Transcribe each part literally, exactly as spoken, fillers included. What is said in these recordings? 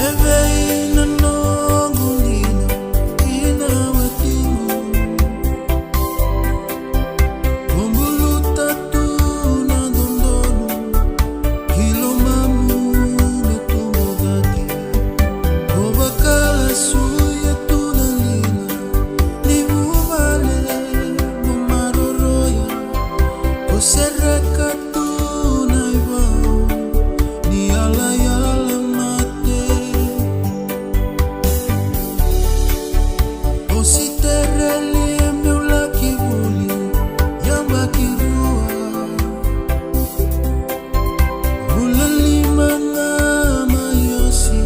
Evei na noqu dina kina watiqu? O buluta tu na dodonu ki lomamu me tubu cake. O vakalasu e tu na dina ni vuvale mo maroroya. O sereka tu na ivau ni yalayala mate. O sitereli meu laki vuli yabaki rua. Vula lima ga mai Osi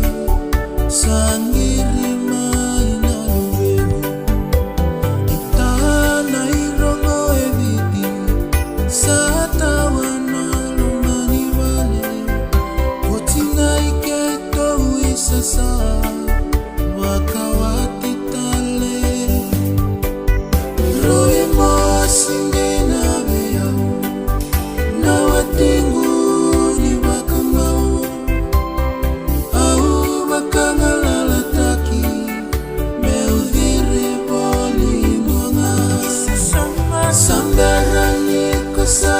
sa qiri mai na luvequ. Ita na irogo e Viti sa tawa na loma ni vale. Ko tinai keitou i sasa vakawati tale. Rui mosi dina vei au na watiqu ni vakamau. Au vakagalalataki meu ciri voli dua ga. Sa bera ni ko sa